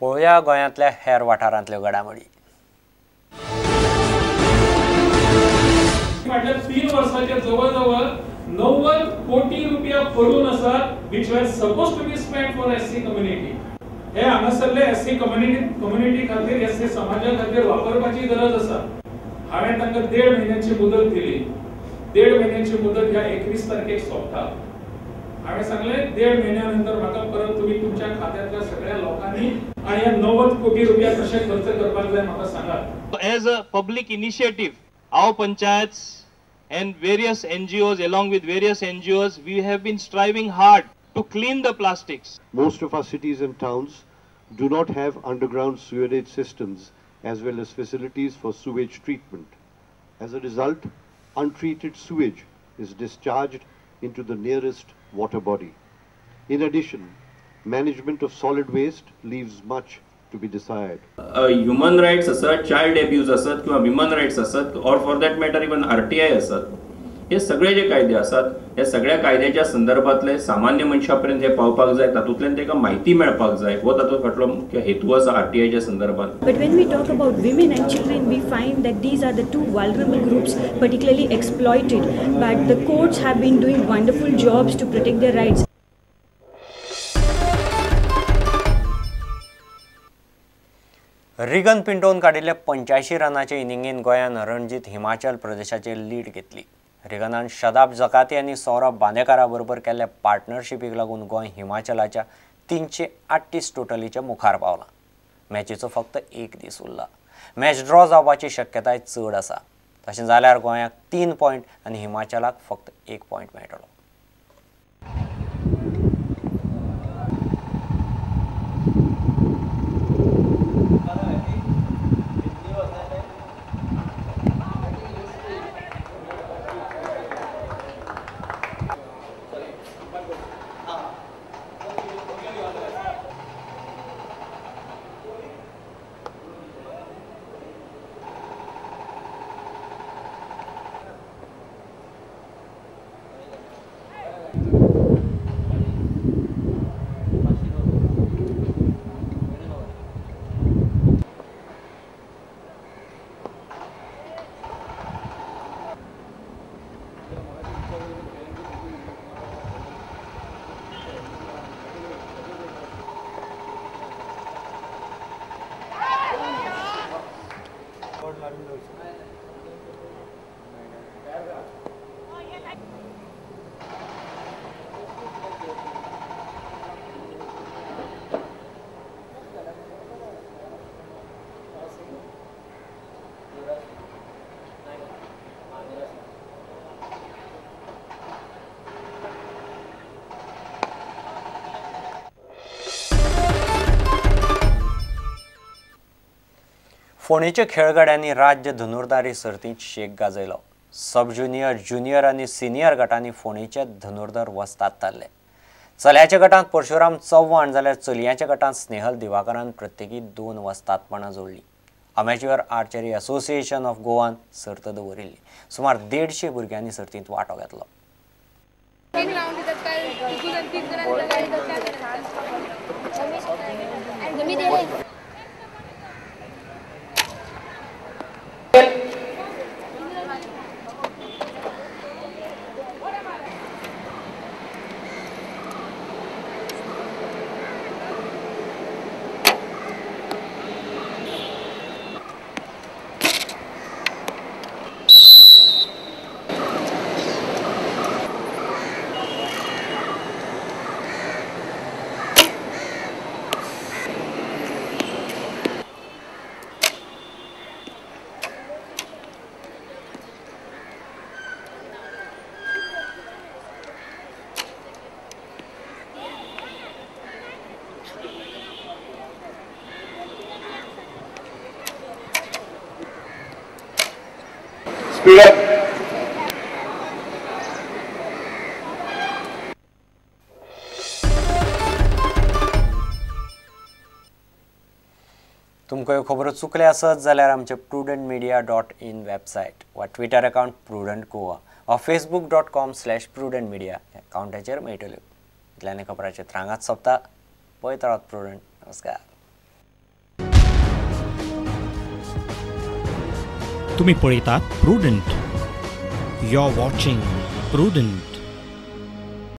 पळोवया गोंयांतल्या हेर वाठारांतल्यो घडामोडी। फाटल्या 3 वर्साच्या जवळ जवळ 90 कोटी रुपया पडून आसात which were supposed to be spent for SC community. हे हांगासरले एससी कम्युनिटी खातीर, एससी समाजा खातीर वापरपाची गरज आसा। हांवें तांकां 1.5 म्हयन्याची मुदत दिली। 1.5 म्हयन्याची मुदत ह्या 21 तारखेक सोंपता। हांवें सांगलें 1.5 म्हयन्या नंतर म्हाका परत तुमी तुमच्या खात्यांतल्या सगळ्या लोकांनी आनी ह्या 90 कोटी रुपया कशे खर्च करपाक जाय म्हाका सांगात। As a public initiative, our panchayats and various NGOs, along with various NGOs, we have been striving hard to clean the plastics. Most of our cities and towns do not have underground sewerage systems as well as facilities for sewage treatment. As a result, untreated sewage is discharged into the nearest water body. In addition, management of solid waste leaves much to be desired. Human rights asat, child abuse asat किंवा women rights asat, or for that matter even RTI asat, हे सगळे जे कायदे आसात हे सगळ्या कायद्याच्या संदर्भातले सामान्य मनशापर्यंत हे पावपाक जाय, तातूंतल्यान ताका म्हायती मेळपाक जाय, हो तातूंत फाटलो मुख्य हेतू आसा आरटीआयच्या संदर्भात। But when we talk about women and children, we find that these are the two vulnerable groups particularly exploited. But the courts have been doing wonderful jobs to protect their rights. Reagan पिंटोन काडिल्ल्या 85 रनाचे इनिंगेन गोंयान Ranjit Himachal प्रदेशाचेर lead घेतली। रिगनान शदाब जकाती आनी सौरभ बांदेकारा बरोबर केल्ल्या पार्टनरशिपीक लागून गोंय हिमाचलाच्या 338 टोटलीच्या मुखार पावला। मॅचीचो फक्त एक दीस उरला। मॅच ड्रॉ जावपाची शक्यताय चड आसा। तशें जाल्यार गोंयाक 3 पॉयंट आनी हिमाचलाक फक्त 1 पॉयंट मेळटलो। फोंडेच्या खेळगड्यांनी राज्य धनुर्धारी सर्तींत शेक गाजयलो। सब ज्युनियर, ज्युनियर आनी सिनियर गटांनी फोंडेचे धनुर्धर वस्ताद थारले। चल्याच्या गटांत परशुराम चव्हाण जाल्यार चलयांच्या गटांत स्नेहल दिवाकरान प्रत्येकी 2 वस्तादपणां जोडली। अमेच्युअर आर्चरी असोसिएशन ऑफ गोवान सर्त दवरिल्ली। सुमार 150 भुरग्यांनी सर्तींत वांटो घेतलो। Speed up. तुमकां ह्यो खबरो चुकल्या आसत जाल्यार आमचे prudentmedia.in website वा ट्विटर अकाउंट प्रुडंट गोवा वा facebook.com/prudentmedia अकाउंटाचेर मेळटल्यो। इतल्यान खबराचेर त्रांगात सोंपता। पळयत रावात प्रुडंट। नमस्कार। तुम्ही पळयतात Prudent. You are watching Prudent.